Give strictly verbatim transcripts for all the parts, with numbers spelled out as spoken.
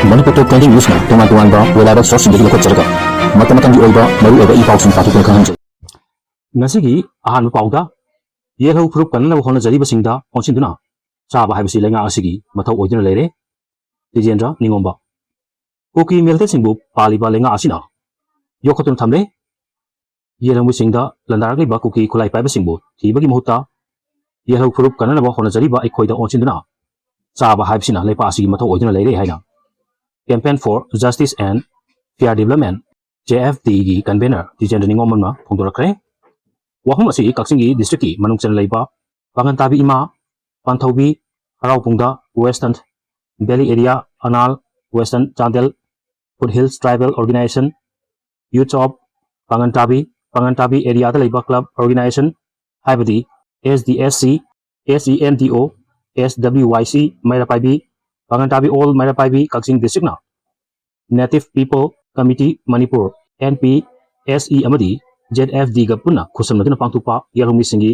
ꯃꯅꯤꯄꯨꯔ ꯇꯣꯞ twenty ꯅ꯭ꯌꯨꯁꯅ ꯇꯣꯉꯥꯟ ꯇꯣꯉꯥꯟꯕ reliable ꯁꯣꯔꯁꯁꯤꯡꯗꯒꯤ ꯂꯧꯈꯠꯆꯔꯒ ꯃꯇꯝ ꯃꯇꯝꯒꯤ ꯑꯣꯏꯕ ꯃꯔꯨꯑꯣꯏꯕ ꯏ ꯄꯥꯎꯁꯤꯡ ꯄꯥꯊꯣꯛꯇꯨꯅ ꯈꯪꯍꯟꯖꯩ꯫ ꯉꯁꯤꯒꯤ ꯑꯍꯥꯟꯕ ꯄꯥꯎꯗ, ꯌꯦꯜꯍꯧ ꯐꯨꯔꯨꯞ ꯀꯟꯅꯅꯕ ꯍꯣꯠꯅꯖꯔꯤꯕꯁꯤꯡꯗ ꯑꯣꯟꯁꯤꯟꯗꯨꯅ ꯆꯥꯕ ꯍꯥꯏꯕꯁꯤ ꯂꯩꯉꯥꯛ ꯑꯁꯤꯒꯤ ꯃꯊꯧ ꯑꯣꯏꯗꯨꯅ ꯂꯩꯔꯦ꯫ ꯇꯤꯖꯦꯟꯗ꯭ꯔ ꯅꯤꯉꯣꯝꯕ꯫ ꯀꯨꯀꯤ ꯃꯤꯂꯤꯇꯦꯟꯠꯁꯤꯡꯕꯨ ꯄꯥꯜꯂꯤꯕ ꯂꯩꯉꯥꯛ ꯑꯁꯤꯅ ꯌꯣꯛꯈꯠꯇꯨꯅ ꯊꯝꯂꯦ꯫ ꯌꯦꯜꯍꯧꯃꯤꯁꯤꯡꯗ ꯂꯥꯟꯗꯥꯔꯛꯂꯤꯕ ꯀꯨꯀꯤ ꯈꯨꯠꯂꯥꯏ ꯄꯥꯏꯕꯁꯤꯡꯕꯨ ꯊꯤꯕꯒꯤ ꯃꯍꯨꯠꯇ ꯌꯦꯜꯍꯧ ꯐꯨꯔꯨꯞ ꯀꯟꯅꯅꯕ ꯍꯣꯠꯅꯖꯔꯤꯕ ꯑꯩꯈꯣꯏꯗ ꯑꯣꯟꯁꯤꯟꯗꯨꯅ ꯆꯥꯕ ꯍꯥꯏꯕꯁꯤꯅ ꯂꯩꯄꯥꯛ ꯑꯁꯤꯒꯤ ꯃꯊꯧ ꯑꯣꯏꯗꯨꯅ ꯂꯩꯔꯦ ꯍꯥꯏꯅ Campaign for Justice and Fair Development, J F D ꯒꯤ convener ꯇꯤꯖꯦꯟꯗ꯭ꯔ ꯅꯤꯉꯣꯝꯕꯝꯅ ꯐꯣꯡꯗꯣꯔꯛꯈ꯭ꯔꯦ꯫ ꯋꯥꯐꯝ ꯑꯁꯤ ꯀꯛꯆꯤꯡꯒꯤ district ꯀꯤ ꯃꯅꯨꯡ ꯆꯟꯅ ꯂꯩꯕ ꯄꯥꯉꯟꯇꯥꯕꯤ ꯏꯃꯥ ꯄꯥꯟꯊꯧꯕꯤ ꯍꯔꯥꯎꯕꯨꯡꯗ Western Valley Area Anal Western Chandel Foothills Tribal Organization, Youth of ꯄꯥꯉꯟꯇꯥꯕꯤ, ꯄꯥꯉꯟꯇꯥꯕꯤ area ꯗ ꯂꯩꯕ club organization ꯍꯥꯏꯕꯗꯤ S D S C, S E N D O, S W Y C, ꯃꯩꯔꯥ ꯄꯥꯏꯕꯤ, ꯄꯥꯉꯟꯇꯥꯕꯤ All ꯃꯩꯔꯥ ꯄꯥꯏꯕꯤ ꯀꯛꯆꯤꯡ district ꯅ Native People Committee Manipur, N P S E ꯑꯃꯗꯤ J F D ꯒ ꯄꯨꯟꯅ ꯈꯨꯠꯁꯝꯅꯗꯨꯅ ꯄꯥꯡꯊꯣꯛꯄ ꯌꯦꯜꯍꯧꯃꯤꯁꯤꯡꯒꯤ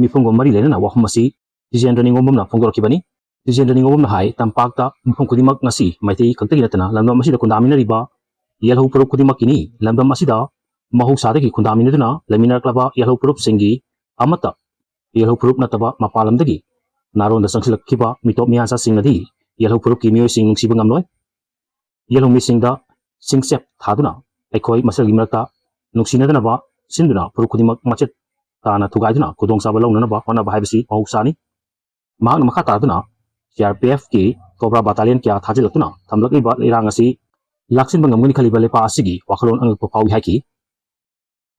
ꯃꯤꯐꯝꯒ ꯃꯔꯤ ꯂꯩꯅꯅ ꯋꯥꯐꯝ ꯑꯁꯤ ꯇꯤꯖꯦꯟꯗ꯭ꯔ ꯅꯤꯉꯣꯝꯕꯝꯅ ꯐꯣꯡꯗꯣꯔꯛꯈꯤꯕꯅꯤ꯫ ꯇꯤꯖꯦꯟꯗ꯭ꯔ ꯅꯤꯉꯣꯝꯕꯝꯅ ꯍꯥꯏ, ꯇꯝꯄꯥꯛꯇ ꯃꯤꯐꯝ ꯈꯨꯗꯤꯡꯃꯛ ꯉꯁꯤ ꯃꯩꯇꯩ ꯈꯛꯇꯒꯤ ꯅꯠꯇꯅ ꯂꯝꯗꯝ ꯑꯁꯤꯗ ꯈꯨꯟꯗꯥꯃꯤꯟꯅꯔꯤꯕ ꯌꯦꯜꯍꯧ ꯐꯨꯔꯨꯞ ꯈꯨꯗꯤꯡꯃꯛꯀꯤꯅꯤ꯫ ꯂꯝꯗꯝ ꯑꯁꯤꯗ ꯃꯍꯧꯁꯥꯗꯒꯤ ꯈꯨꯟꯗꯥꯃꯤꯟꯅꯗꯨꯅ ꯂꯩꯃꯤꯟꯅꯔꯛꯂꯕ ꯌꯦꯜꯍꯧ ꯐꯨꯔꯨꯞꯁꯤꯡꯒꯤ ꯑꯃꯠꯇ ꯌꯦꯜꯍꯧ ꯐꯨꯔꯨꯞ ꯅꯠꯇꯕ ꯃꯄꯥꯟ ꯂꯝꯗꯒꯤ ꯅꯥꯔꯣꯟꯗ ꯆꯪꯁꯤꯜꯂꯛꯈꯤꯕ ꯃꯤꯇꯣꯞ ꯃꯤꯌꯥꯟꯆꯥꯁꯤꯡꯅꯗꯤ ꯌꯦꯜꯍꯧ ꯐꯨꯔꯨꯞꯀꯤ ꯃꯤꯑꯣꯏꯁꯤꯡ ꯅꯨꯡꯁꯤꯕ ꯉꯝꯂꯣꯏ꯫ ꯌꯦꯜꯍꯧꯃꯤꯁꯤꯡꯗ ꯁꯤꯡꯆꯦꯞ ꯊꯥꯗꯨꯅ ꯑꯩꯈꯣꯏ ꯃꯁꯦꯜꯒꯤ ꯃꯔꯛꯇ ꯅꯨꯡꯁꯤꯅꯗꯅꯕ ꯁꯤꯟꯗꯨꯅ ꯐꯨꯔꯨꯞ ꯈꯨꯗꯤꯡꯃꯛ ꯃꯆꯦꯠ ꯇꯥꯅ ꯊꯨꯒꯥꯏꯗꯨꯅ ꯈꯨꯗꯣꯡꯆꯥꯕ ꯂꯧꯅꯅꯕ ꯍꯣꯠꯅꯕ ꯍꯥꯏꯕꯁꯤ ꯃꯍꯧꯁꯥꯅꯤ꯫ ꯃꯍꯥꯛꯅ ꯃꯈꯥ ꯇꯥꯗꯨꯅ C R P F ꯀꯤ Cobra Battalion ꯀꯌꯥ ꯊꯥꯖꯤꯜꯂꯛꯇꯨꯅ ꯊꯝꯂꯛꯂꯤꯕ ꯏꯔꯥꯡ ꯑꯁꯤ ꯂꯥꯛꯁꯤꯟꯕ ꯉꯝꯒꯅꯤ ꯈꯜꯂꯤꯕ ꯂꯩꯄꯥꯛ ꯑꯁꯤꯒꯤ ꯋꯥꯈꯜꯂꯣꯟ ꯑꯉꯛꯄ ꯐꯥꯎꯏ ꯍꯥꯏꯈꯤ꯫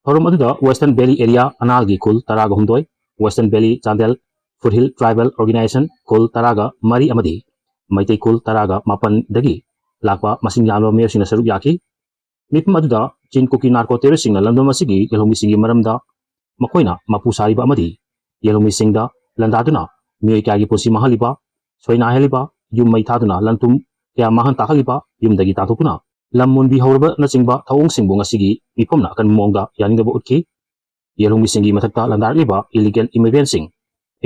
ꯊꯧꯔꯝ ꯑꯗꯨꯗ Western Valley Area ꯑꯅꯥꯜꯒꯤ ꯈꯨꯜ ꯇꯔꯥꯒ ꯍꯨꯝꯗꯣꯏ, Western Valley Chandel Foothill Tribal Organization ꯈꯨꯜ ꯇꯔꯥꯒ ꯃꯔꯤ ꯑꯃꯗꯤ ꯃꯩꯇꯩ ꯈꯨꯜ ꯇꯔꯥꯒ ꯃꯥꯄꯟꯗꯒꯤ ꯂꯥꯛꯄ ꯃꯁꯤꯡ ꯌꯥꯝꯂꯕ ꯃꯤꯑꯣꯏꯁꯤꯡꯅ ꯁꯔꯨꯛ ꯌꯥꯈꯤ꯫ ꯃꯤꯐꯝ ꯑꯗꯨꯗ ꯆꯤꯟ ꯀꯨꯀꯤ narco terroristꯁꯤꯡꯅ ꯂꯝꯗꯝ ꯑꯁꯤꯒꯤ ꯌꯦꯜꯍꯧꯃꯤꯁꯤꯡꯒꯤ ꯃꯔꯝꯗ ꯃꯈꯣꯏꯅ ꯃꯄꯨ ꯁꯥꯔꯤꯕ ꯑꯃꯗꯤ ꯌꯦꯜꯍꯧꯃꯤꯁꯤꯡꯗ ꯂꯥꯟꯗꯥꯗꯨꯅ ꯃꯤꯑꯣꯏ ꯀꯌꯥꯒꯤ ꯄꯨꯟꯁꯤ ꯃꯥꯡꯍꯜꯂꯤꯕ, ꯁꯣꯏꯅꯥꯏꯍꯜꯂꯤꯕ, ꯌꯨꯝ ꯃꯩ ꯊꯥꯗꯨꯅ ꯂꯟ ꯊꯨꯝ ꯀꯌꯥ ꯃꯥꯡꯍꯟ ꯇꯥꯛꯍꯜꯂꯤꯕ, ꯌꯨꯝꯗꯒꯤ ꯇꯥꯟꯊꯣꯛꯇꯨꯅ ꯂꯝ ꯃꯨꯟꯕꯤ ꯍꯧꯔꯕꯅꯆꯤꯡꯕ ꯊꯧꯑꯣꯡꯁꯤꯡꯕꯨ ꯉꯁꯤꯒꯤ ꯃꯤꯐꯝꯅ ꯑꯀꯟꯕ ꯃꯑꯣꯡꯗ ꯌꯥꯅꯤꯡꯗꯕ ꯎꯠꯈꯤ꯫ ꯌꯦꯜꯍꯧꯃꯤꯁꯤꯡꯒꯤ ꯃꯊꯛꯇ ꯂꯥꯟꯗꯥꯔꯛꯂꯤꯕ illegal immigrantꯁꯤꯡ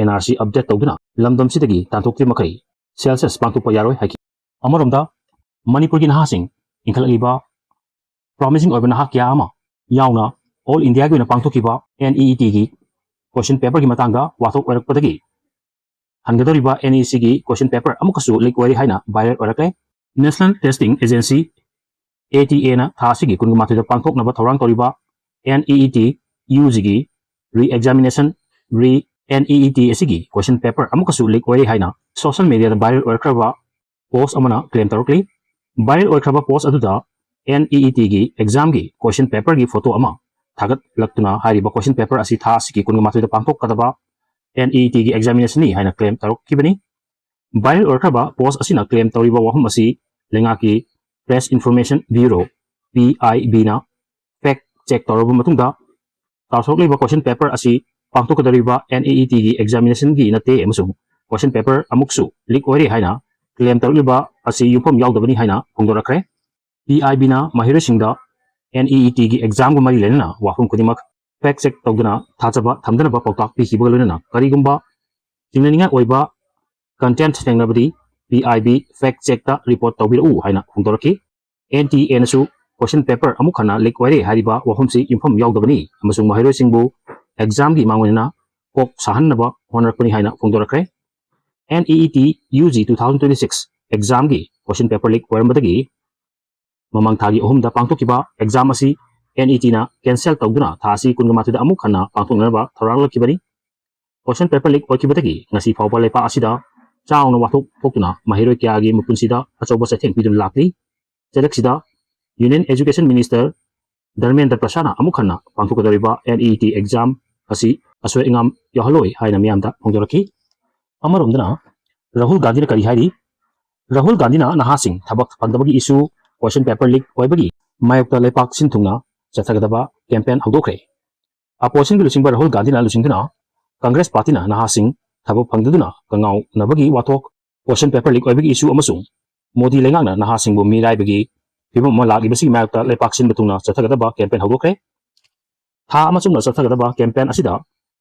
N R C update ꯇꯧꯗꯨꯅ ꯂꯝꯗꯝꯁꯤꯗꯒꯤ ꯇꯥꯟꯊꯣꯛꯇ꯭ꯔꯤ ꯃꯈꯩ census ꯄꯥꯡꯊꯣꯛꯄ ꯌꯥꯔꯣꯏ ꯍꯥꯏꯈꯤ꯫ ꯑꯃꯔꯣꯝꯗ, ꯃꯅꯤꯄꯨꯔꯒꯤ ꯅꯍꯥꯁꯤꯡ ꯏꯟꯈꯠꯂꯛꯂꯤꯕ promising ꯑꯣꯏꯕ ꯅꯍꯥ ꯀꯌꯥ ꯑꯃ ꯌꯥꯎꯅ all Indiaꯒꯤ ꯑꯣꯏꯅ ꯄꯥꯡꯊꯣꯛꯈꯤꯕ NEETꯒꯤ question paperꯒꯤ ꯃꯇꯥꯡꯗ ꯋꯥꯊꯣꯛ ꯑꯣꯏꯔꯛꯄꯗꯒꯤ ꯍꯟꯒꯗꯧꯔꯤꯕ NEETꯒꯤ question paper ꯑꯃꯨꯛꯀꯁꯨ leak ꯑꯣꯏꯔꯦ ꯍꯥꯏꯅ viral ꯑꯣꯏꯔꯛꯂꯦ꯫ National Testing Agency, ATAꯅ ꯊꯥ ꯑꯁꯤꯒꯤ ꯀꯨꯟꯃꯥꯊꯣꯏꯗ ꯄꯥꯡꯊꯣꯛꯅꯕ ꯊꯧꯔꯥꯡ ꯇꯧꯔꯤꯕ NEET UGꯒꯤ re-examination, re-NEET ꯑꯁꯤꯒꯤ question paper ꯑꯃꯨꯛꯀꯁꯨ leak ꯑꯣꯏꯔꯦ ꯍꯥꯏꯅ social mediaꯗ viral ꯑꯣꯏꯔꯛꯈ꯭ꯔꯕ post ꯑꯃꯅ claim ꯇꯧꯔꯛꯂꯤ꯫ Viral ꯑꯣꯏꯈ꯭ꯔꯕ post ꯑꯗꯨꯗ NEETꯒꯤ examꯒꯤ question paperꯒꯤ photo ꯑꯃ ꯊꯥꯒꯠꯂꯛꯇꯨꯅ ꯍꯥꯏꯔꯤꯕ question paper ꯑꯁꯤ ꯊꯥ ꯑꯁꯤꯒꯤ ꯀꯨꯟꯃꯥꯊꯣꯏꯗ ꯄꯥꯡꯊꯣꯛꯀꯗꯕ NEETꯒꯤ examinationꯅꯤ ꯍꯥꯏꯅ claim ꯇꯧꯔꯛꯈꯤꯕꯅꯤ꯫ Viral ꯑꯣꯏꯔꯛꯈ꯭ꯔꯕ post ꯑꯁꯤꯅ claim ꯇꯧꯔꯤꯕ ꯋꯥꯐꯝ ꯑꯁꯤ ꯂꯩꯉꯥꯛꯀꯤ Press Information Bureau, PIBꯅ fact check ꯇꯧꯔꯕ ꯃꯇꯨꯡꯗ ꯇꯥꯎꯊꯣꯛꯂꯤꯕ question paper ꯑꯁꯤ ꯄꯥꯡꯊꯣꯛꯀꯗꯧꯔꯤꯕ NEETꯒꯤ examinationꯒꯤ ꯅꯠꯇꯦ ꯑꯃꯁꯨꯡ question paper ꯑꯃꯨꯛꯁꯨ leak ꯑꯣꯏꯔꯦ ꯍꯥꯏꯅ claim ꯇꯧꯔꯛꯂꯤꯕ ꯑꯁꯤ ꯌꯨꯝꯐꯝ ꯌꯥꯎꯗꯕꯅꯤ ꯍꯥꯏꯅ ꯐꯣꯡꯗꯣꯔꯛꯈ꯭ꯔꯦ꯫ PIBꯅ ꯃꯍꯩꯔꯣꯏꯁꯤꯡꯗ NEETꯒꯤ examꯒ ꯃꯔꯤ ꯂꯩꯅꯅ ꯋꯥꯐꯝ ꯈꯨꯗꯤꯡꯃꯛ fact check ꯇꯧꯗꯨꯅ ꯊꯥꯖꯕ ꯊꯝꯗꯅꯕ ꯄꯥꯎꯇꯥꯛ ꯄꯤꯈꯤꯕꯒ ꯂꯣꯏꯅꯅ ꯀꯔꯤꯒꯨꯝꯕ ꯆꯤꯡꯅꯅꯤꯡꯉꯥꯏ ꯑꯣꯏꯕ content ꯊꯦꯡꯅꯕꯗꯤ PIB fact checkꯇ report ꯇꯧꯕꯤꯔꯛꯎ ꯍꯥꯏꯅ ꯐꯣꯡꯗꯣꯔꯛꯈꯤ꯫ NTAꯅꯁꯨ question paper ꯑꯃꯨꯛ ꯍꯟꯅ leak ꯑꯣꯏꯔꯦ ꯍꯥꯏꯔꯤꯕ ꯋꯥꯐꯝꯁꯤ ꯌꯨꯝꯐꯝ ꯌꯥꯎꯗꯕꯅꯤ ꯑꯃꯁꯨꯡ ꯃꯍꯩꯔꯣꯏꯁꯤꯡꯕꯨ examꯒꯤ ꯃꯥꯡꯑꯣꯏꯅꯅ ꯀꯣꯛ ꯁꯥꯍꯟꯅꯕ ꯍꯣꯠꯅꯔꯛꯄꯅꯤ ꯍꯥꯏꯅ ꯐꯣꯡꯗꯣꯔꯛꯈ꯭ꯔꯦ꯫ NEET UG two thousand twenty-six examꯒꯤ question paper leak ꯑꯣꯏꯔꯝꯕꯗꯒꯤ ꯃꯃꯥꯡ ꯊꯥꯒꯤ ꯑꯍꯨꯝꯗ ꯄꯥꯡꯊꯣꯛꯈꯤꯕ exam ꯑꯁꯤ NETꯅ cancel ꯇꯧꯗꯨꯅ ꯊꯥ ꯑꯁꯤ ꯀꯨꯟꯃꯥꯊꯣꯏꯗ ꯑꯃꯨꯛ ꯍꯟꯅ ꯄꯥꯡꯊꯣꯛꯅꯅꯕ ꯊꯧꯔꯥꯡꯂꯛꯈꯤꯕꯅꯤ꯫ Question paper leak ꯑꯣꯏꯈꯤꯕꯗꯒꯤ ꯉꯁꯤ ꯐꯥꯎꯕ ꯂꯩꯄꯥꯛ ꯑꯁꯤꯗ ꯆꯥꯎꯅ ꯋꯥꯊꯣꯛ ꯊꯣꯛꯇꯨꯅ ꯃꯍꯩꯔꯣꯏ ꯀꯌꯥꯒꯤ ꯃꯄꯨꯟꯁꯤꯗ ꯑꯆꯧꯕ ꯆꯩꯊꯦꯡ ꯄꯤꯗꯨꯅ ꯂꯥꯛꯂꯤ꯫ ꯆꯩꯔꯛꯁꯤꯗ Union Education Minister ꯙꯔꯃꯦꯟꯗ꯭ꯔ ꯄ꯭ꯔꯁꯥꯗꯅ ꯑꯃꯨꯛ ꯍꯟꯅ ꯄꯥꯡꯊꯣꯛꯀꯗꯧꯔꯤꯕ NEET exam ꯑꯁꯤ ꯑꯁꯣꯏ ꯑꯉꯥꯝ ꯌꯥꯎꯍꯜꯂꯣꯏ ꯍꯥꯏꯅ ꯃꯤꯌꯥꯝꯗ ꯐꯣꯡꯗꯣꯔꯛꯈꯤ꯫ ꯑꯃꯔꯣꯝꯗꯅ ꯔꯥꯍꯨꯜ ꯒꯥꯟꯙꯤꯅ ꯀꯔꯤ ꯍꯥꯏꯔꯤ? ꯔꯥꯍꯨꯜ ꯒꯥꯟꯙꯤꯅ ꯅꯍꯥꯁꯤꯡ ꯊꯕꯛ ꯐꯪꯗꯕꯒꯤ issue, question paper leak ꯑꯣꯏꯕꯒꯤ ꯃꯥꯌꯣꯛꯇ ꯂꯩꯄꯥꯛ ꯁꯤꯟ ꯊꯨꯡꯅ ꯆꯠꯊꯒꯗꯕ campaign ꯍꯧꯗꯣꯛꯈ꯭ꯔꯦ꯫ Oppositionꯒꯤ ꯂꯨꯆꯤꯡꯕ ꯔꯥꯍꯨꯜ ꯒꯥꯟꯙꯤꯅ ꯂꯨꯆꯤꯡꯗꯨꯅ Congress Partyꯅ ꯅꯍꯥꯁꯤꯡ ꯊꯕꯛ ꯐꯪꯗꯗꯨꯅ ꯀꯉꯥꯎꯅꯕꯒꯤ ꯋꯥꯊꯣꯛ, question paper leak ꯑꯣꯏꯕꯒꯤ issue ꯑꯃꯁꯨꯡ ꯃꯣꯗꯤ ꯂꯩꯉꯥꯛꯅ ꯅꯍꯥꯁꯤꯡꯕꯨ ꯃꯤꯔꯥꯏꯕꯒꯤ ꯐꯤꯕꯝ ꯑꯃ ꯂꯥꯛꯂꯤꯕꯁꯤꯒꯤ ꯃꯥꯌꯣꯛꯇ ꯂꯩꯄꯥꯛ ꯁꯤꯟꯕ ꯊꯨꯡꯅ ꯆꯠꯊꯒꯗꯕ campaign ꯍꯧꯗꯣꯛꯈ꯭ꯔꯦ꯫ ꯊꯥ ꯑꯃ ꯆꯨꯞꯅ ꯆꯠꯊꯒꯗꯕ campaign ꯑꯁꯤꯗ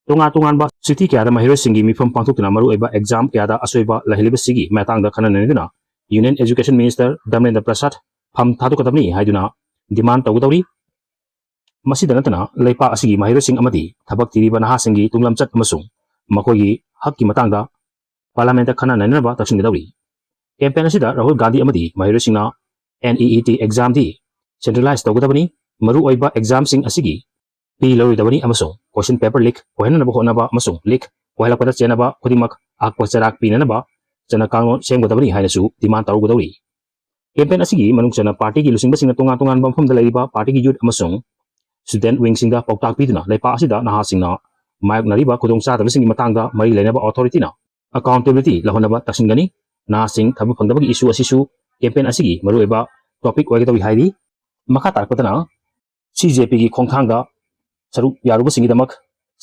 ꯇꯣꯉꯥꯟ ꯇꯣꯉꯥꯟꯕ city ꯀꯌꯥꯗ ꯃꯍꯩꯔꯣꯏꯁꯤꯡꯒꯤ ꯃꯤꯐꯝ ꯄꯥꯡꯊꯣꯛꯇꯨꯅ ꯃꯔꯨꯑꯣꯏꯕ exam ꯀꯌꯥꯗ ꯑꯁꯣꯏꯕ ꯂꯩꯍꯜꯂꯤꯕꯁꯤꯒꯤ ꯃꯇꯥꯡꯗ ꯈꯟꯅ ꯅꯩꯅꯗꯨꯅ Union Education Minister ꯙꯔꯃꯦꯟꯗ꯭ꯔ ꯄ꯭ꯔꯁꯥꯗ ꯐꯝ ꯊꯥꯗꯣꯛꯀꯗꯕꯅꯤ ꯍꯥꯏꯗꯨꯅ demand ꯇꯧꯒꯗꯧꯔꯤ꯫ ꯃꯁꯤꯗ ꯅꯠꯇꯅ ꯂꯩꯄꯥꯛ ꯑꯁꯤꯒꯤ ꯃꯍꯩꯔꯣꯏꯁꯤꯡ ꯑꯃꯗꯤ ꯊꯕꯛ ꯊꯤꯔꯤꯕ ꯅꯍꯥꯁꯤꯡꯒꯤ ꯇꯨꯡꯂꯝꯆꯠ ꯑꯃꯁꯨꯡ ꯃꯈꯣꯏꯒꯤ ꯍꯛꯀꯤ ꯃꯇꯥꯡꯗ Parliament ꯈꯟꯅ ꯅꯩꯅꯅꯕ ꯇꯛꯁꯤꯟꯒꯗꯧꯔꯤ꯫ Campaign ꯑꯁꯤꯗ ꯔꯥꯍꯨꯜ ꯒꯥꯟꯙꯤ ꯑꯃꯗꯤ ꯃꯍꯩꯔꯣꯏꯁꯤꯡꯅ N E E T exam ꯗꯤ centralize ꯇꯧꯒꯗꯕꯅꯤ, ꯃꯔꯨꯑꯣꯏꯕ exam ꯁꯤꯡ ꯑꯁꯤꯒꯤ fee ꯂꯧꯔꯣꯏꯗꯕꯅꯤ ꯑꯃꯁꯨꯡ question paper leak ꯑꯣꯏꯍꯟꯅꯕ ꯍꯣꯠꯅꯕ ꯑꯃꯁꯨꯡ leak ꯑꯣꯏꯍꯜꯂꯛꯄꯗ ꯆꯦꯟꯅꯕ ꯈꯨꯗꯤꯡꯃꯛ ꯑꯀꯄ ꯆꯩꯔꯥꯛ ꯄꯤꯅꯅꯕ ꯆꯠꯅ ꯀꯥꯡꯂꯣꯟ ꯁꯦꯝꯒꯗꯕꯅꯤ ꯍꯥꯏꯅꯁꯨ demand ꯇꯧꯒꯗꯧꯔꯤ꯫ Campaign ꯑꯁꯤꯒꯤ ꯃꯅꯨꯡ ꯆꯟꯅ party ꯒꯤ ꯂꯨꯆꯤꯡꯕꯁꯤꯡꯅ ꯇꯣꯉꯥꯟ ꯇꯣꯉꯥꯟꯕ ꯃꯐꯝꯗ ꯂꯩꯔꯤꯕ party ꯒꯤ youth ꯑꯃꯁꯨꯡ student wing ꯁꯤꯡꯗ ꯄꯥꯎꯇꯥꯛ ꯄꯤꯗꯨꯅ ꯂꯩꯄꯥꯛ ꯑꯁꯤꯗ ꯅꯍꯥꯁꯤꯡꯅ ꯃꯥꯌꯣꯛꯅꯔꯤꯕ ꯈꯨꯗꯣꯡꯆꯥꯗꯕꯁꯤꯡꯒꯤ ꯃꯇꯥꯡꯗ ꯃꯔꯤ ꯂꯩꯅꯕ authority ꯅ accountability ꯂꯧꯍꯟꯅꯕ ꯇꯛꯁꯤꯟꯒꯅꯤ꯫ ꯅꯍꯥꯁꯤꯡ ꯊꯕꯛ ꯐꯪꯗꯕꯒꯤ issue ꯑꯁꯤꯁꯨ campaign ꯑꯁꯤꯒꯤ ꯃꯔꯨꯑꯣꯏꯕ topic ꯑꯣꯏꯒꯗꯧꯔꯤ ꯍꯥꯏꯔꯤ꯫ ꯃꯈꯥ ꯇꯥꯔꯛꯄꯗꯅ C J P ꯒꯤ ꯈꯣꯡꯊꯥꯡꯗ ꯁꯔꯨꯛ ꯌꯥꯔꯨꯕꯁꯤꯡꯒꯤꯗꯃꯛ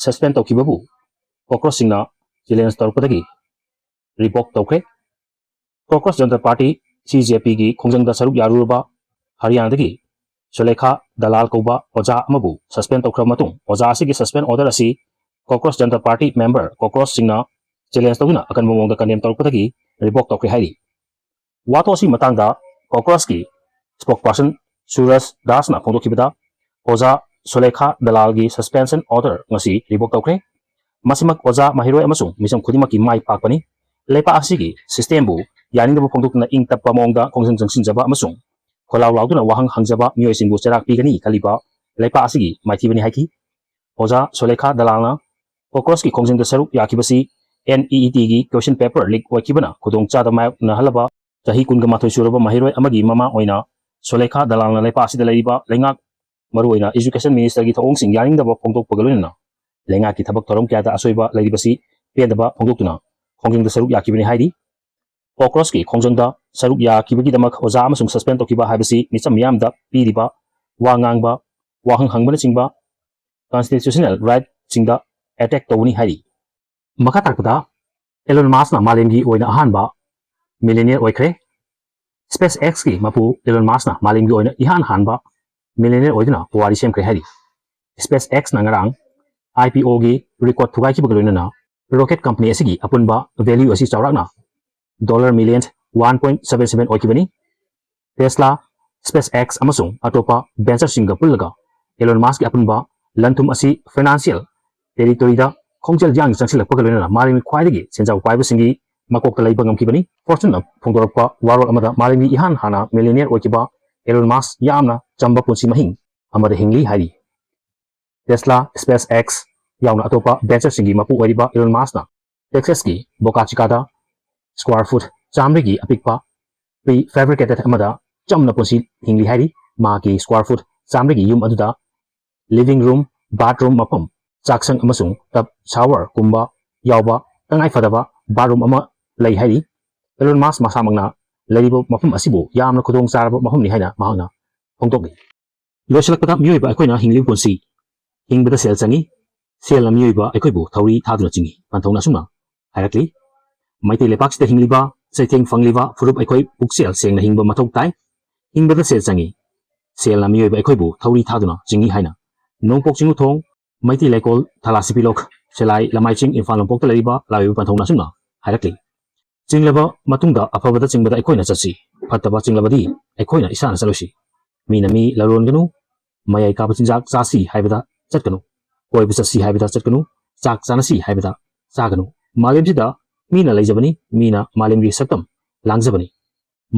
suspend ꯇꯧꯈꯤꯕꯕꯨ cockroach ꯁꯤꯡꯅ challenge ꯇꯧꯔꯛꯄꯗꯒꯤ revoke ꯇꯧꯈ꯭ꯔꯦ꯫ Cockroach Janta Party, C J P ꯒꯤ ꯈꯣꯡꯖꯪꯗ ꯁꯔꯨꯛ ꯌꯥꯔꯨꯔꯕ ꯍꯔꯤꯌꯥꯅꯥꯗꯒꯤ ꯁꯨꯂꯦꯈꯥ ꯗꯂꯥꯜ ꯀꯧꯕ ꯑꯣꯖꯥ ꯑꯃꯕꯨ suspend ꯇꯧꯈ꯭ꯔꯕ ꯃꯇꯨꯡ, ꯑꯣꯖꯥ ꯑꯁꯤꯒꯤ suspend order ꯑꯁꯤ Cockroach Janta Party member cockroach ꯁꯤꯡꯅ challenge ꯇꯧꯗꯨꯅ ꯑꯀꯟꯕ ꯃꯑꯣꯡꯗ condemn ꯇꯧꯔꯛꯄꯗꯒꯤ revoke ꯇꯧꯈ꯭ꯔꯦ ꯍꯥꯏꯔꯤ꯫ ꯋꯥꯊꯣꯛ ꯑꯁꯤꯒꯤ ꯃꯇꯥꯡꯗ cockroach ꯀꯤ spokesperson ꯁꯨꯔꯖ ꯗꯥꯁꯅ ꯐꯣꯡꯗꯣꯛꯈꯤꯕꯗ, ꯑꯣꯖꯥ ꯁꯨꯂꯦꯈꯥ ꯗꯂꯥꯜꯒꯤ suspension order ꯉꯁꯤ revoke ꯇꯧꯈ꯭ꯔꯦ꯫ ꯃꯁꯤꯃꯛ ꯑꯣꯖꯥ, ꯃꯍꯩꯔꯣꯏ ꯑꯃꯁꯨꯡ ꯃꯤꯆꯝ ꯈꯨꯗꯤꯡꯃꯛꯀꯤ ꯃꯥꯏ ꯄꯥꯛꯄꯅꯤ꯫ ꯂꯩꯄꯥꯛ ꯑꯁꯤꯒꯤ system ꯕꯨ ꯌꯥꯅꯤꯡꯗꯕ ꯐꯣꯡꯗꯣꯛꯇꯨꯅ ꯏꯪ ꯇꯞꯄ ꯃꯑꯣꯡꯗ ꯈꯣꯡꯖꯪ ꯆꯪꯁꯤꯟꯖꯕ ꯑꯃꯁꯨꯡ ꯈꯣꯜꯂꯥꯎ ꯂꯥꯎꯗꯨꯅ ꯋꯥꯍꯪ ꯍꯪꯖꯕ ꯃꯤꯑꯣꯏꯁꯤꯡꯕꯨ ꯆꯩꯔꯥꯛ ꯄꯤꯒꯅꯤ ꯈꯜꯂꯤꯕ ꯂꯩꯄꯥꯛ ꯑꯁꯤꯒꯤ ꯃꯥꯏꯊꯤꯕꯅꯤ ꯍꯥꯏꯈꯤ꯫ ꯑꯣꯖꯥ ꯁꯨꯂꯦꯈꯥ ꯗꯂꯥꯜꯅ cockroach ꯀꯤ ꯈꯣꯡꯖꯪꯗ ꯁꯔꯨꯛ ꯌꯥꯈꯤꯕꯁꯤ N E E T ꯒꯤ question paper leak ꯑꯣꯏꯈꯤꯕꯅ ꯈꯨꯗꯣꯡꯆꯥꯗꯕ ꯃꯥꯌꯣꯛꯅꯍꯜꯂꯕ ꯆꯍꯤ ꯀꯨꯟꯒ ꯃꯥꯊꯣꯏ ꯁꯨꯔꯕ ꯃꯍꯩꯔꯣꯏ ꯑꯃꯒꯤ ꯃꯃꯥ ꯑꯣꯏꯅ ꯁꯨꯂꯦꯈꯥ ꯗꯂꯥꯜꯅ ꯂꯩꯄꯥꯛ ꯑꯁꯤꯗ ꯂꯩꯔꯤꯕ ꯂꯩꯉꯥꯛ, ꯃꯔꯨꯑꯣꯏꯅ education minister ꯒꯤ ꯊꯧꯑꯣꯡꯁꯤꯡ ꯌꯥꯅꯤꯡꯗꯕ ꯐꯣꯡꯗꯣꯛꯄꯒ ꯂꯣꯏꯅꯅ ꯂꯩꯉꯥꯛꯀꯤ ꯊꯕꯛ ꯊꯧꯔꯝ ꯀꯌꯥꯗ ꯑꯁꯣꯏꯕ ꯂꯩꯔꯤꯕꯁꯤ ꯄꯦꯟꯗꯕ ꯐꯣꯡꯗꯣꯛꯇꯨꯅ ꯈꯣꯡꯖꯪꯗ ꯁꯔꯨꯛ ꯌꯥꯈꯤꯕꯅꯤ ꯍꯥꯏꯔꯤ꯫ Cockroach ꯀꯤ ꯈꯣꯡꯖꯪꯗ ꯁꯔꯨꯛ ꯌꯥꯈꯤꯕꯒꯤꯗꯃꯛ ꯑꯣꯖꯥ ꯑꯃꯁꯨꯡ suspend ꯇꯧꯈꯤꯕ ꯍꯥꯏꯕꯁꯤ ꯃꯤꯆꯝ ꯃꯤꯌꯥꯝꯗ ꯄꯤꯔꯤꯕ ꯋꯥ ꯉꯥꯡꯕ, ꯋꯥꯍꯪ ꯍꯪꯕꯅꯆꯤꯡꯕ constitutional right ꯁꯤꯡꯗ attack ꯇꯧꯕꯅꯤ ꯍꯥꯏꯔꯤ꯫ ꯃꯈꯥ ꯇꯥꯔꯛꯄꯗ, Elon Musk ꯅ ꯃꯥꯂꯦꯝꯒꯤ ꯑꯣꯏꯅ ꯑꯍꯥꯟꯕ millionaire ꯑꯣꯏꯈ꯭ꯔꯦ꯫ SpaceX ꯀꯤ ꯃꯄꯨ Elon Musk ꯅ ꯃꯥꯂꯦꯝꯒꯤ ꯑꯣꯏꯅ ꯏꯍꯥꯟ ꯍꯥꯟꯕ millionaire ꯑꯣꯏꯗꯨꯅ ꯄꯨꯋꯥꯔꯤ ꯁꯦꯝꯈ꯭ꯔꯦ ꯍꯥꯏꯔꯤ꯫ SpaceX ꯅ ꯉꯔꯥꯡ I P O ꯒꯤ record ꯊꯨꯒꯥꯏꯈꯤꯕꯒ ꯂꯣꯏꯅꯅ rocket company ꯑꯁꯤꯒꯤ ꯑꯄꯨꯟꯕ value ꯑꯁꯤ ꯆꯥꯎꯔꯥꯛꯅ dollar million one point seven seven ꯑꯣꯏꯈꯤꯕꯅꯤ꯫ Tesla, SpaceX ꯑꯃꯁꯨꯡ ꯑꯇꯣꯞꯄ ventureꯁꯤꯡꯒ ꯄꯨꯜꯂꯒ Elon Muskꯀꯤ ꯑꯄꯨꯟꯕ ꯂꯟ-ꯊꯨꯝ ꯑꯁꯤ financial territoryꯗ ꯈꯣꯡꯖꯦꯜ ꯌꯥꯡꯅ ꯆꯪꯁꯤꯜꯂꯛꯄꯒ ꯂꯣꯏꯅꯅ ꯃꯥꯂꯦꯝꯒꯤ ꯈ꯭ꯋꯥꯏꯗꯒꯤ ꯁꯦꯟꯖꯥꯎ ꯄꯥꯏꯕꯁꯤꯡꯒꯤ ꯃꯀꯣꯛꯇ ꯂꯩꯕ ꯉꯝꯈꯤꯕꯅꯤ꯫ Fortuneꯅ ꯐꯣꯡꯗꯣꯔꯛꯄ ꯋꯥꯔꯣꯜ ꯑꯃꯗ ꯃꯥꯂꯦꯝꯒꯤ ꯏꯍꯥꯟ ꯍꯥꯟꯅ millionaire ꯑꯣꯏꯈꯤꯕ Elon Musk ꯌꯥꯝꯅ ꯆꯝꯕ ꯄꯨꯟꯁꯤ ꯃꯍꯤꯡ ꯑꯃꯗ ꯍꯤꯡꯂꯤ ꯍꯥꯏꯔꯤ꯫ Tesla, SpaceX ꯌꯥꯎꯅ ꯑꯇꯣꯞꯄ ventureꯁꯤꯡꯒꯤ ꯃꯄꯨ ꯑꯣꯏꯔꯤꯕ Elon Muskꯅ Texasꯀꯤ Boca Chicaꯗ square foot ꯆꯥꯝꯃꯔꯤꯒꯤ ꯑꯄꯤꯛꯄ prefabricated ꯑꯃꯗ ꯆꯝꯅ ꯄꯨꯟꯁꯤ ꯍꯤꯡꯂꯤ ꯍꯥꯏꯔꯤ꯫ ꯃꯍꯥꯛꯀꯤ square foot ꯆꯥꯝꯃꯔꯤꯒꯤ ꯌꯨꯝ ꯑꯗꯨꯗ living room, bathroom ꯃꯐꯝ, ꯆꯥꯛꯁꯪ ꯑꯃꯁꯨꯡ tub showerꯒꯨꯝꯕ ꯌꯥꯎꯕ ꯇꯉꯥꯏ ꯐꯗꯕ bathroom ꯑꯃ ꯂꯩ ꯍꯥꯏꯔꯤ꯫ Elon Musk ꯃꯁꯥꯃꯛꯅ ꯂꯩꯔꯤꯕ ꯃꯐꯝ ꯑꯁꯤꯕꯨ ꯌꯥꯝꯅ ꯈꯨꯗꯣꯡ ꯆꯥꯔꯕ ꯃꯐꯝꯅꯤ ꯍꯥꯏꯅ ꯃꯍꯥꯛꯅ ꯐꯣꯡꯗꯣꯛꯂꯤ꯫ ꯂꯣꯏꯁꯤꯜꯂꯛꯄꯗ, ꯃꯤꯑꯣꯏꯕ ꯑꯩꯈꯣꯏꯅ ꯍꯤꯡꯂꯤꯕ ꯄꯨꯟꯁꯤ ꯍꯤꯡꯕꯗ ꯁꯦꯜ ꯆꯪꯏ꯫ ꯁꯦꯜꯅ ꯃꯤꯑꯣꯏꯕ ꯑꯩꯈꯣꯏꯕꯨ ꯊꯧꯔꯤ ꯊꯥꯗꯨꯅ ꯆꯤꯡꯏ꯫ ꯄꯟꯊꯧꯅ ꯑꯁꯨꯝꯅ ꯍꯥꯏꯔꯛꯂꯤ, ꯃꯩꯇꯩ ꯂꯩꯄꯥꯛꯁꯤꯗ ꯍꯤꯡꯂꯤꯕ ꯆꯩꯊꯦꯡ ꯐꯪꯂꯤꯕ ꯐꯨꯔꯨꯞ ꯑꯩꯈꯣꯏ ꯄꯨꯛꯆꯦꯜ ꯁꯦꯡꯅ ꯍꯤꯡꯕ ꯃꯊꯧ ꯇꯥꯏ꯫ ꯍꯤꯡꯕꯗ ꯁꯦꯜ ꯆꯪꯏ꯫ ꯁꯦꯜꯅ ꯃꯤꯑꯣꯏꯕ ꯑꯩꯈꯣꯏꯕꯨ ꯊꯧꯔꯤ ꯊꯥꯗꯨꯅ ꯆꯤꯡꯏ ꯍꯥꯏꯅ ꯅꯣꯡꯄꯣꯛ ꯆꯤꯡꯉꯨꯊꯣꯡ, ꯃꯩꯇꯩ ꯂꯩꯀꯣꯜ, ꯊꯂꯥ ꯁꯤꯄꯤꯂꯣꯛ, ꯁꯦꯂꯥꯏ, ꯂꯃꯥꯏ ꯆꯤꯡ, ꯏꯝꯐꯥꯜ ꯅꯣꯡꯄꯣꯛꯇ ꯂꯩꯔꯤꯕ ꯂꯥꯏꯑꯣꯏꯕ ꯄꯟꯊꯧꯅ ꯑꯁꯨꯝꯅ ꯍꯥꯏꯔꯛꯂꯤ꯫ ꯆꯤꯡꯂꯕ ꯃꯇꯨꯡꯗ ꯑꯐꯕꯗ ꯆꯤꯡꯕꯗ ꯑꯩꯈꯣꯏꯅ ꯆꯠꯁꯤ, ꯐꯠꯇꯕ ꯆꯤꯡꯂꯕꯗꯤ ꯑꯩꯈꯣꯏꯅ ꯏꯁꯥꯅ ꯆꯠꯂꯣꯏꯁꯤ꯫ ꯃꯤꯅ ꯃꯤ ꯂꯂꯣꯟꯒꯅꯨ, ꯃꯌꯥꯏ ꯀꯥꯕ ꯆꯤꯟꯖꯥꯛ ꯆꯥꯁꯤ ꯍꯥꯏꯕꯗ ꯆꯠꯀꯅꯨ, ꯀꯣꯏꯕ ꯆꯠꯁꯤ ꯍꯥꯏꯕꯗ ꯆꯠꯀꯅꯨ, ꯆꯥꯛ ꯆꯥꯅꯁꯤ ꯍꯥꯏꯕꯗ ꯆꯥꯒꯅꯨ꯫ ꯃꯥꯂꯦꯝꯁꯤꯗ ꯃꯤꯅ ꯂꯩꯖꯕꯅꯤ, ꯃꯤꯅ ꯃꯥꯂꯦꯝꯒꯤ ꯁꯛꯇꯝ ꯂꯥꯡꯖꯕꯅꯤ꯫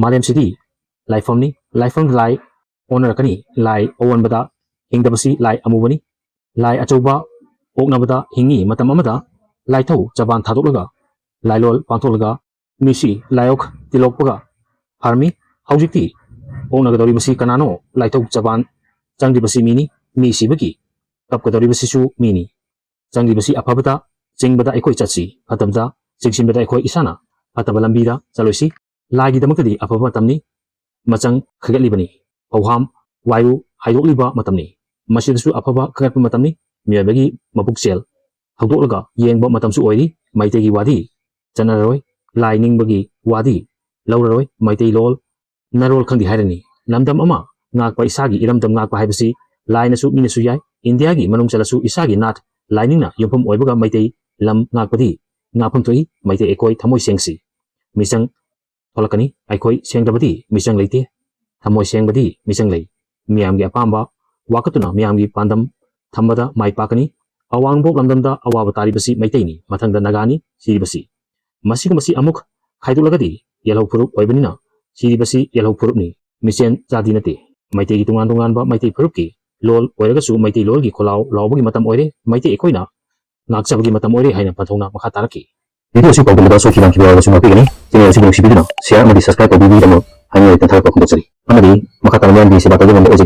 ꯃꯥꯂꯦꯝꯁꯤꯗꯤ ꯂꯥꯏꯐꯝꯅꯤ, ꯂꯥꯏꯐꯝꯗ ꯂꯥꯏ ꯑꯣꯟꯅꯔꯛꯀꯅꯤ꯫ ꯂꯥꯏ ꯑꯑꯣꯟꯕꯗ ꯍꯤꯡꯗꯕꯁꯤ ꯂꯥꯏ ꯑꯃꯨꯕꯅꯤ꯫ ꯂꯥꯏ ꯑꯆꯧꯕ ꯑꯣꯛꯅꯕꯗ ꯍꯤꯡꯉꯤ꯫ ꯃꯇꯝ ꯑꯃꯗ ꯂꯥꯏꯊꯧ ꯆꯕꯥꯟ ꯊꯥꯗꯣꯛꯂꯒ ꯂꯥꯏꯂꯣꯜ ꯄꯥꯡꯊꯣꯛꯂꯒ ꯃꯤꯁꯤ ꯂꯥꯏꯑꯣꯛ ꯇꯤꯜꯂꯣꯛꯄꯒ ꯐꯥꯔꯝꯃꯤ꯫ ꯍꯧꯖꯤꯛꯇꯤ ꯑꯣꯛꯅꯒꯗꯧꯔꯤꯕꯁꯤ ꯀꯅꯥꯅꯣ? ꯂꯥꯏꯊꯧ ꯆꯕꯥꯟ ꯆꯪꯂꯤꯕꯁꯤ ꯃꯤꯅꯤ꯫ ꯃꯤ ꯁꯤꯕꯒꯤ ꯀꯞꯀꯗꯧꯔꯤꯕꯁꯤꯁꯨ ꯃꯤꯅꯤ꯫ ꯆꯪꯂꯤꯕꯁꯤ ꯑꯐꯕꯗ ꯆꯤꯡꯕꯗ ꯑꯩꯈꯣꯏ ꯆꯠꯁꯤ, ꯐꯠꯇꯕꯗ ꯆꯤꯡꯁꯤꯟꯕꯗ ꯑꯩꯈꯣꯏ ꯏꯁꯥꯅ ꯐꯠꯇꯕ ꯂꯝꯕꯤꯗ ꯆꯠꯂꯣꯏꯁꯤ꯫ ꯂꯥꯏꯒꯤꯗꯃꯛꯇꯗꯤ ꯑꯐꯕ ꯃꯇꯝꯅꯤ꯫ ꯃꯆꯪ ꯈꯥꯏꯒꯠꯂꯤꯕꯅꯤ꯫ ꯍꯧꯍꯥꯝ ꯋꯥꯏꯔꯨ ꯍꯥꯏꯗꯣꯛꯂꯤꯕ ꯃꯇꯝꯅꯤ꯫ ꯃꯁꯤꯗꯁꯨ ꯑꯐꯕ ꯈꯪꯒꯠꯄ ꯃꯇꯝꯅꯤ꯫ ꯃꯤꯑꯣꯏꯕꯒꯤ ꯃꯄꯨꯛꯆꯦꯜ ꯍꯧꯗꯣꯛꯂꯒ ꯌꯦꯡꯕ ꯃꯇꯝꯁꯨ ꯑꯣꯏꯔꯤ꯫ ꯃꯩꯇꯩꯒꯤ ꯋꯥꯗꯤ ꯆꯠꯅꯔꯔꯣꯏ꯫ ꯂꯥꯏ ꯅꯤꯡꯕꯒꯤ ꯋꯥꯗꯤ ꯂꯧꯔꯔꯣꯏ꯫ ꯃꯩꯇꯩꯂꯣꯜ ꯅꯔꯣꯜ ꯈꯪꯗꯦ ꯍꯥꯏꯔꯅꯤ꯫ ꯂꯝꯗꯝ ꯑꯃ ꯉꯥꯛꯄ, ꯏꯁꯥꯒꯤ ꯏꯔꯝꯗꯝ ꯉꯥꯛꯄ ꯍꯥꯏꯕꯁꯤ ꯂꯥꯏꯅꯁꯨ ꯃꯤꯅꯁꯨ ꯌꯥꯏ꯫ ꯏꯟꯗꯤꯌꯥꯒꯤ ꯃꯅꯨꯡ ꯆꯜꯂꯁꯨ ꯏꯁꯥꯒꯤ ꯅꯥꯠ ꯂꯥꯏꯅꯤꯡꯅ ꯌꯨꯝꯐꯝ ꯑꯣꯏꯕꯒ ꯃꯩꯇꯩ ꯂꯝ ꯉꯥꯛꯄꯗꯤ ꯉꯥꯛꯐꯝ ꯊꯣꯛꯏ꯫ ꯃꯩꯇꯩ ꯑꯩꯈꯣꯏ ꯊꯃꯣꯏ ꯁꯦꯡꯁꯤ꯫ ꯃꯤꯆꯪ ꯊꯣꯛꯂꯛꯀꯅꯤ꯫ ꯑꯩꯈꯣꯏ ꯁꯦꯡꯗꯕꯗꯤ ꯃꯤꯆꯪ ꯂꯩꯇꯦ, ꯊꯃꯣꯏ ꯁꯦꯡꯕꯗꯤ ꯃꯤꯆꯪ ꯂꯩ꯫ ꯃꯤꯌꯥꯝꯒꯤ ꯑꯄꯥꯝꯕ ꯋꯥꯀꯠꯇꯨꯅ ꯃꯤꯌꯥꯝꯒꯤ ꯄꯥꯟꯗꯝ ꯊꯝꯕꯗ ꯃꯥꯏ ꯄꯥꯛꯀꯅꯤ꯫ ꯑꯋꯥꯡꯕꯣꯛ ꯂꯝꯗꯝꯗ ꯑꯋꯥꯕ ꯇꯥꯔꯤꯕꯁꯤ ꯃꯩꯇꯩꯅꯤ, ꯃꯊꯪꯗ ꯅꯥꯒꯥꯅꯤ ꯁꯤꯔꯤꯕꯁꯤ꯫ ꯃꯁꯤꯒꯨꯝꯕꯁꯤ ꯑꯃꯨꯛ ꯈꯥꯏꯗꯣꯛꯂꯒꯗꯤ ꯌꯦꯜꯍꯧ ꯐꯨꯔꯨꯞ ꯑꯣꯏꯕꯅꯤꯅ ꯁꯤꯔꯤꯕꯁꯤ ꯌꯦꯜꯍꯧ ꯐꯨꯔꯨꯞꯅꯤ, ꯃꯤꯆꯦꯟ ꯖꯥꯇꯤ ꯅꯠꯇꯦ꯫ ꯃꯩꯇꯩꯒꯤ ꯇꯣꯉꯥꯟ ꯇꯣꯉꯥꯟꯕ ꯃꯩꯇꯩ ꯐꯨꯔꯨꯞꯀꯤ ꯂꯣꯜ ꯑꯣꯏꯔꯒꯁꯨ ꯃꯩꯇꯩ ꯂꯣꯜꯒꯤ ꯈꯣꯜꯂꯥꯎ ꯂꯥꯎꯕꯒꯤ ꯃꯇꯝ ꯑꯣꯏꯔꯦ, ꯃꯩꯇꯩ ꯑꯩꯈꯣꯏꯅ ꯉꯥꯛꯆꯕꯒꯤ ꯃꯇꯝ ꯑꯣꯏꯔꯦ ꯍꯥꯏꯅ ꯄꯟꯊꯧꯅ ꯃꯈꯥ ꯇꯥꯔꯛꯈꯤ꯫ ꯚꯤꯗꯤꯑꯣ ꯑꯁꯤ ꯄꯥꯎꯗꯝꯗ ꯁꯣꯏꯈꯤꯕ ꯉꯥꯡꯈꯤꯕ ꯌꯥꯎꯔꯒꯁꯨ ꯉꯥꯛꯄꯤꯒꯅꯤ꯫ ꯆꯦꯅꯦꯜ ꯑꯁꯤꯕꯨ ꯅꯨꯡꯁꯤꯕꯤꯗꯨꯅ ꯁꯤꯌꯔ ꯑꯃꯗꯤ ꯁꯕꯁꯀ꯭ꯔꯥꯏꯕ ꯇꯧꯕꯤꯕꯒꯤꯗꯃꯛ ꯍꯥꯏꯅ ꯂꯩꯇꯅ ꯊꯥꯒꯠꯄ ꯐꯣꯡꯗꯣꯛꯆꯔꯤ꯫ ꯑꯃꯗꯤ ꯃꯈꯥ ꯇꯥꯅ ꯃꯤꯌꯥꯝꯒꯤ ꯁꯦꯕꯥ ꯇꯧꯕ ꯉꯝꯕ ꯑꯣꯏꯖꯒꯦ꯫